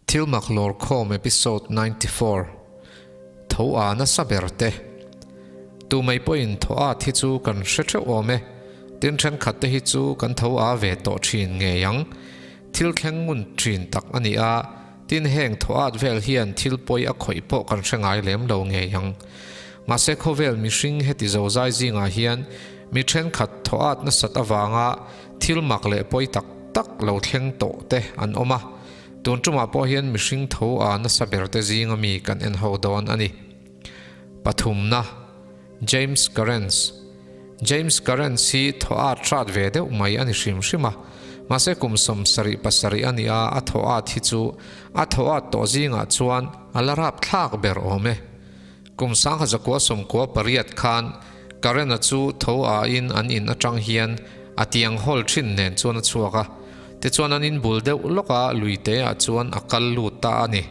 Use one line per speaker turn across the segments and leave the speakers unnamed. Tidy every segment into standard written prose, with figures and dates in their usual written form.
Thil mak lawrkhawm episode 94 Tho a nasa ber te Tu mai pawhin tho at hi chu kan hre theuh awm e, tin thenkhat te hi chu kan tho a ve tawh thin ngei ang. Thil thleng ngun thin tak a ni a, tin heng tho at vel hian thil pawi a khawih pawh kan hre ngai lem lo ngei ang. Mahse khawvel mihring heti zozai zingah hian mi thenkhat tho at nasat avanga thil mak leh pawi tak tak lo thleng tawh te an awm a, tun tumah pawh hian mihring tho a nasa ber te zinga mi kan en ho dawn a ni. Pathumna, James Carens James Carens hi thaw at hrat ve deuh mai a ni hrim hrim a, mahse kum 77 a ni a, a thaw at hi chu a thaw at tawh zingah chuan a la rap thlak ber awm e. Kum 1998 khan Karen-a chu tho a-in an in atang hian a tiang hawl thin nen chuan a chhuak a, tichuan an in bul deuh lawka luite ah chuan a kal lut ta a ni.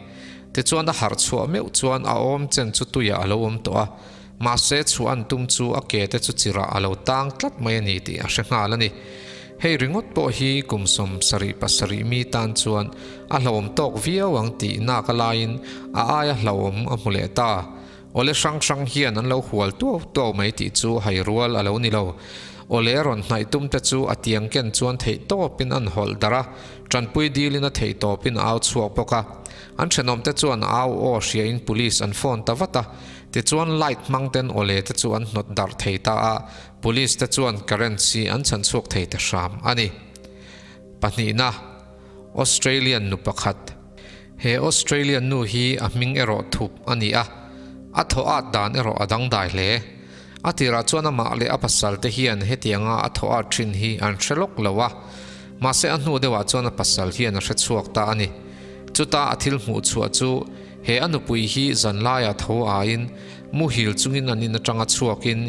Tichuan a harh chhuah meuh chuan a awm chen chu tuiah a lo awm tawh a, mahse chhuah an tum chu a ke te chu chirah a lo tang tlat mai a ni tih a hre nghal a ni. Hei ringawt pawh hi kum 77 mi tan chuan a hlauhawm tawk viau ang tih nak a laiin a aia hlauhawm a hmu leh ta. Awle hrang hrang hian an lo hual tuau tuau mai tih chu hai rual a lo ni lo. Awle rawn hnaih tum te chu a tiang ken chuan theih tawpin an hawlh darh a, tanpui dilin a theih tawpin a au chhuak bawk a. An thenawm te chuan a au aw hriain police an phone ta vat a, tichuan light hmang ten awle te chu an hnawt darh thei ta a, police te chuan current si an chhan chhuak thei ta hram a ni. Pahnihna, Australian nu pakhat. He Australian nu hi a hming erawh thup a ni a, a thaw at dan erawh a dangdai hle. A tirah chuan amah leh a pasal te hian hetianga a thaw at thin hi an hre lawk lo a, mahse a hnu deuhah chuan a pasal hian a hre chhuak ta a ni. Chuta a thil hmuh chhuah chu he a nupui hi zanlaiah tho aiin muhil chungin an in atanga chhuakin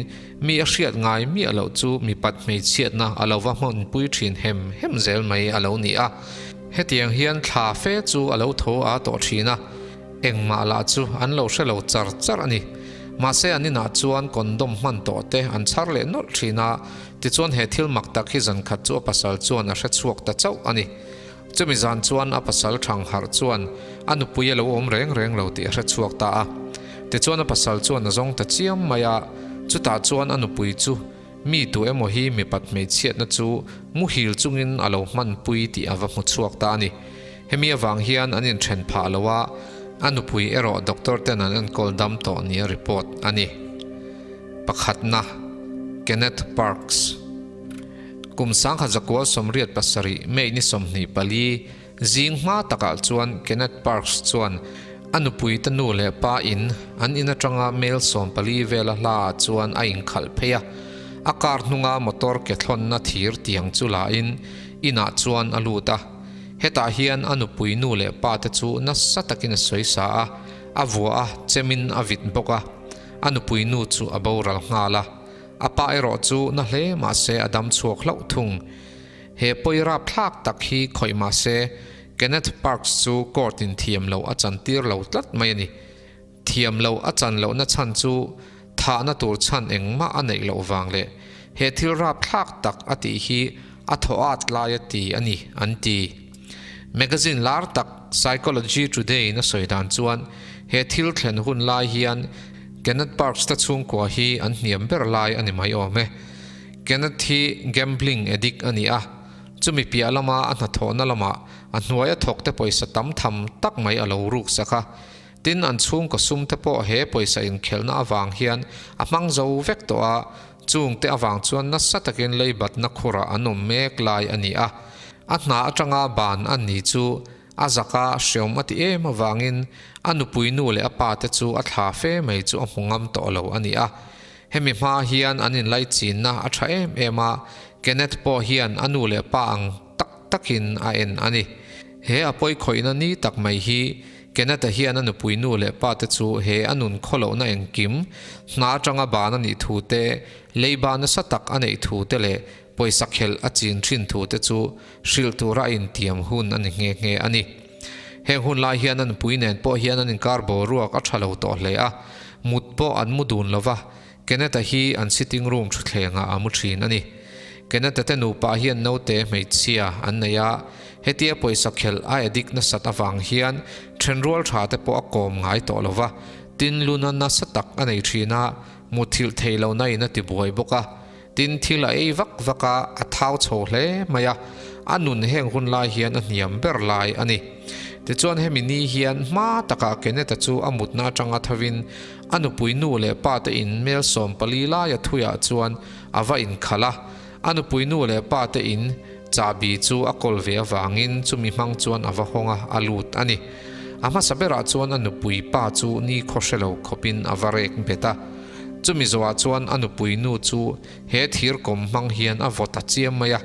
mi a hriat ngai miah loh chu mipat hmeichhiatna a lo va hmanpui thin hem hem zel mai a lo ni a. Hetiang hian thla fe chu a lo tho a tawh thin a, engmah lah chu an lo hre lo char char a ni. Mahse an inah chuan condom hman tawh te an chhar leh nawlh thin a, tichuan he thil mak tak hi zan khat chu a pasal chuan a hre chhuak ta chauh a ni. Chumi zan chuan a pasal thang harh chuan a nupui a lo awm reng reng lo tih a hre chhuak ta a. Tichuan a pasal chuan a zawng ta chiam mai a, chutah chuan a nupui chu Mi tu emaw hi mipat hmeichhiatna chu muhil chungin a lo hmanpui tih a va hmu chhuak ta a ni. Hemi avang hian an inthen phah lo a, a nupui erawh doctor ten an enkawl dam tawh nia report a ni. Pakhatna, Kenneth Parks. Kum 1987 May ni 24, Zing hma takah chuan Kenneth Parks chuan a nupui te nu leh pa in an in atanga mel 14 vela hla ah chuan a inkhalh phei a. A car hnunga motor ke thlawnna thir tiang chu la in inah chuan a lut a. Hetah hian a nupui nu leh pa te chu nasa takin a sawi sa a, a vuah a, chemin a vit bawk a. A nupui nu chu a boral nghal a. A pa erawh chu na hle mahse a dam chhuak hlauh thung. He pawi rapthlak tak hi khawih mah se, Kenneth Parks chu court in thiam loh a chan tir lo tlat mai a ni. Thiam loh a chan lohna chhan chu thahna tur chhan engmah a neih loh vang leh he thil rapthlak tak a tih hi a thaw at lai a ti a ni, an ti. Magazine lar tak Psychology Today in a sawi dan chuan he thil thlen hun lai hian Kenneth Parks te chhungkua hi an hniam ber lai a ni mai awm e. Kenneth hi gambling addict a ni a, chumi piah lama a hnathawhna lamah a hnuaia thawkte pawisa tam tham tak mai a lo ruk sak a. Tin, an chhungkaw sum te pawh he pawisa inkhelhna avang hian a hmang zo vek tawh a, chungte avang chuan nasa takin leibatna khurah an awm mek lai a ni a. A hna atanga ban an ni chu a zaka hreawm a ti em avangin a nupui nu leh a pa te chu a thla fe mai chu a hmu ngam tawh lo a ni a. Hemi hma hian an inlaichinna a tha em em a, Kenneth pawh hian a nu leh pa ang tak takin a en a ni. He a pawi khawihna ni tak mai hi Kenneth-a hian a nupui nu leh pa te chu he a nun khawlohna engkim, hna atanga ban a nih thu te, leiba nasa tak a neih thu te leh pawisa khelh a chin thin thu te chu hrilh tura a intiam hun a ni nghe nghe a ni. Heng hun lai hian a nupui nen pawh hian an inkar boruak a tha lo tawh hle a, mut pawh an mu dun lo va, Kenneth-a hi an sitting room thutthlengah a mu thin a ni. Kenneth-a te nupa hian naute hmeichhia an nei a, Hetia pawisa khelh a addict nasat avang hian thenrual tha te pawh a kawm ngai tawh lo va, tin luna nasa tak a nei thin a, muthilh thei lohna in a ti buai bawk a. Tin thil a ei vak vak a, a thau chho hle mai a, a nun heng hun lai hian a hniam ber lai a ni. Tichuan hemi ni hian hma takah Kenneth-a chu a mutna atanga thovin a nupui nu leh pa te in mel 14 laia thuiah chuan a va inkhalh a, a nupui nu leh pa te in chahbi chu a kawl ve avangin chumi hmang chuan a va hawng a, a lut a ni. A hmasa berah chuan a nupui pa chu nikhaw hre lo khawpin a va rek bet a. Chumi zawhah chuan a nupui nu chu he thir kawm hmang hian a vaw ta chiam mai a,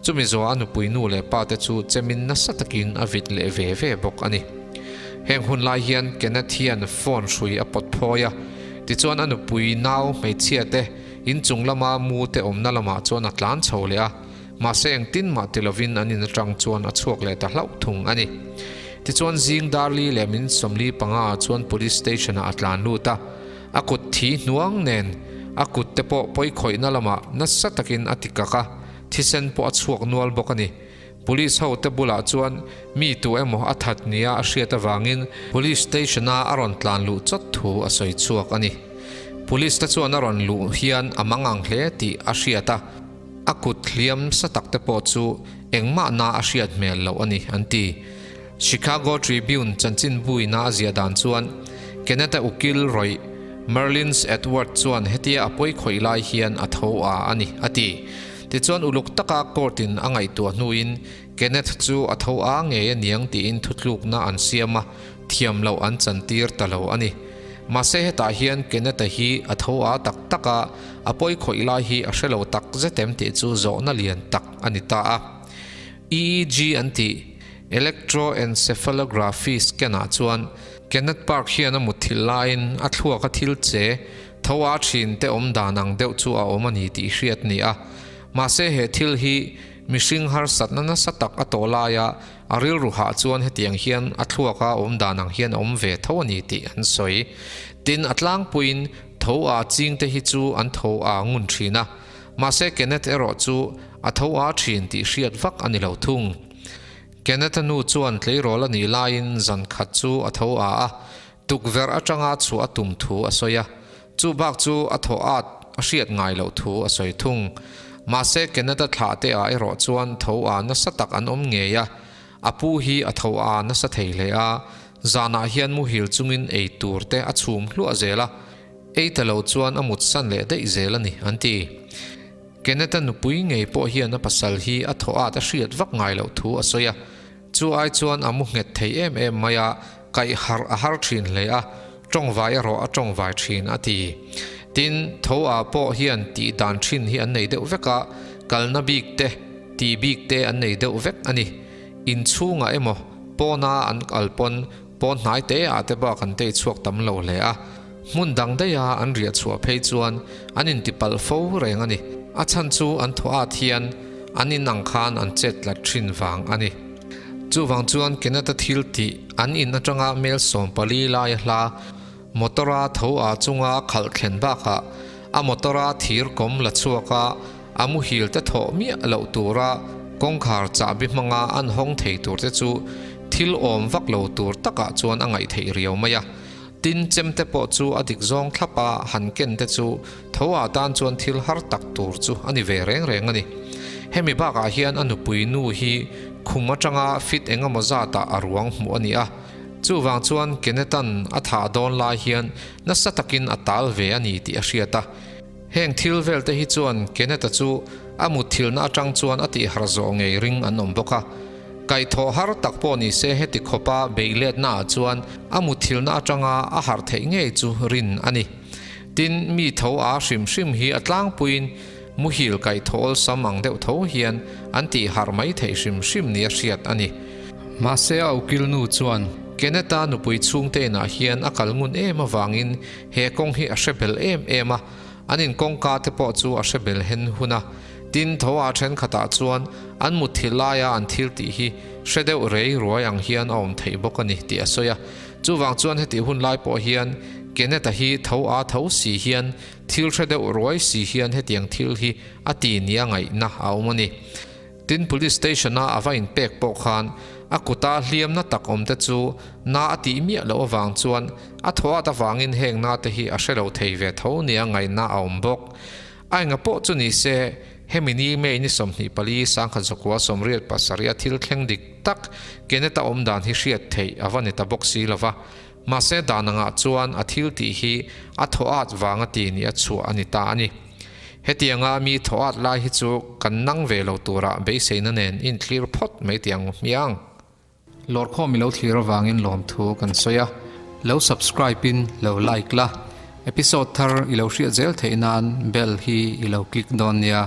chumi zawhah a nupui nu leh pa te chu chemin nasa takin a vit leh ve ve bawk a ni. Heng hun lai hian Kenneth hian phone hrui a pawt phawi a, tichuan a nupui nau hmeichhia te inchung lama mu te awmna lamah chuan a tlan chho leh a, mahse engtin mah ti lovin an in atang chuan a chhuak leh ta hlauh thung a ni. Tichuan zing Darli leh min 45 ah chuan police station ah a tlan lut a, A kut thi hnuang nen a kut te pawh pawi khawihna lamah nasa takin a ti kak a, thisen pawh a chhuak nual bawk a ni. Police ho te bulah chuan mi tu emaw a that nia a hriat avangin Police station a a rawn tlan luh chawt thu a sawi chhuak a ni. Police te chuan a rawn luh hian a mangang hle tih a hriat a, a kut hliam sa tak te pawh chu engmah na a hriat hmel loh a ni an ti. Chicago Tribune chanchinbuina a ziah dan chuan Kenneth-a ukil rawih Merlins Edward chuan hetia a pawi khawih lai hian a tho a a ni, a ti. Tichuan uluk taka court-in a ngaihtuah hnuin Kenneth chu a tho a ngei a niang tiin thutlukna an siam a, thiam loh an chantir ta lo a ni. Mahse hetah hian Kenneth-a hi a tho a tak tak a, a pawi khawih lai hi a hre lo tak zet em tih chu zawhna lian tak a ni ta a. EEG an tih. Electroencephalography scan-ah chuan Kenneth Park hian a mutthilh laiin a thluaka thil che tho a thin te awm dan ang deuh chu a awm a ni tih hriat ni a. Mahse he thil hi mihring harsatna nasa tak a tawh laia a rilru hah chuan hetiang hian a thluaka awm dan ang hian a awm ve tho a ni tih an sawi. Tin, a tlangpuiin tho a chingte hi chu an tho a ngun thin a. Mahse Kenneth erawh chu a tho a thin tih hriat vak a ni lo thung. Kenneth-a nu chuan tleirawl a nih laiin zan khat chu a tho a a, tukverh atanga chhuah a tum thu a sawi a, chu bak chu a thaw at a hriat ngai loh thu a sawi thung. Mahse Kenneth-a thlah te ah erawh chuan tho a nasa tak an awm ngei a, a pu hi a tho a nasa thei hle a, zanah hian muhil chungin ei tur te a chhum hluah zel a, ei ta lo chuan a mutsan leh daih zel a ni an ti. Kenneth-a nupui ngei pawh hian a pasal hi a thaw at a hriat vak ngai loh thu a sawi a, chu ai chuan a mu nghet thei em em mai a, kaih harh a har thin hle a, tawngvai erawh a tawngvai thin a ti. Tin, tho ah pawh hian tih dan thin hi an nei deuh vek a, kalna bik te, tih bik te an nei deuh vek a ni. Inchhungah emaw, pawna an kal pawn Pawn hnai te ah te bak an tei chhuak tam lo hle a, hmun dang daiha an riah chhuah phei chuan an intipalh fo reng a ni. A chhan chu an thaw at hian an in ang khan an chet tlat thin vang a ni. Chuvang chuan Kenneth-a thil tih an in atanga mel 14 laia hla motor-a tho ah chunga khalh thlen bakah a motor-a thir kawm la chhuak a, A muhil te thawh miah loh tura kawngkhar chahbi hmanga an hawng thei tur te chu thil awm vak lo tur takah chuan a ngaih theih riau mai a. Tin, chemte pawh chu a dik zawng thlap a, han ken te chu tho ah tan chuan thil har tak tur chu a ni ve reng reng a ni. Hemi bakah hian a nupui nu hi khum atanga fit engemaw zatah a ruang hmuh a ni a. Chuvang chuan Kenneth-a'n a thah dawn lai hian nasa takin a tal ve a ni tih a hriat a. Heng thil vel te hi chuan Kenneth-a chu a mutthilna atang chuan a tih har zawh ngei ring an awm bawk a. Kaihthawh har tak pawh ni se heti khawpa beihletna ah chuan a mutthilna atanga a harh theih ngei chu rin a ni. Tin, mi tho a hrim hrim hi a tlangpuiin muhil kaihthawh awlsam ang deuh tho hian an tih harh mai theih hrim hrim nia hriat a ni. Mahse a ukil nu chuan Kenneth-a nupui chhungte inah hian a kal ngun em avangin He kawng hi a hre bel em em a, an in kawngka te pawh chu a hre bel hen hun a. Tin, tho ah thenkhatah chuan an mutthilh laia an thil tih hi hre deuh rei ruai ang hian a awm theih bawk a ni tih a sawi a. Chuvang chuan hetih hun lai pawh hian Kenneth-a hi tho a tho si hian thil hre deuh ruai si hian hetiang thil hi a ti nia ngaihna a awm a ni. Tin, Police Station-a a va inpek pawh khan a kuta hliamna tak awmte chu na a tih miah loh avang chuan a thaw at avangin heng na te hi a hre lo thei ve tho nia ngaihna a awm bawk. A enga pawh chu ni se, hemi ni May ni 24 sangkhat zakua 87 a thil thleng dik tak Kenneth-a awm dan hi hriat theih a va ni ta bawk si lo va. Mahse dan angah chuan a thil tih hi a thaw at vanga ti nih a chhuah a ni ta a ni. Hetianga mi thaw at lai hi chu kan nang ve lo turah beiseina nen inthlir phawt mai tih ang hmiang. Lawrkhawm i lo thlir avangin lawmthu kan sawi a, lo subscribe in lo like la, episode thar i lo hriat zel theih nan bell hi i lo click dawn nia.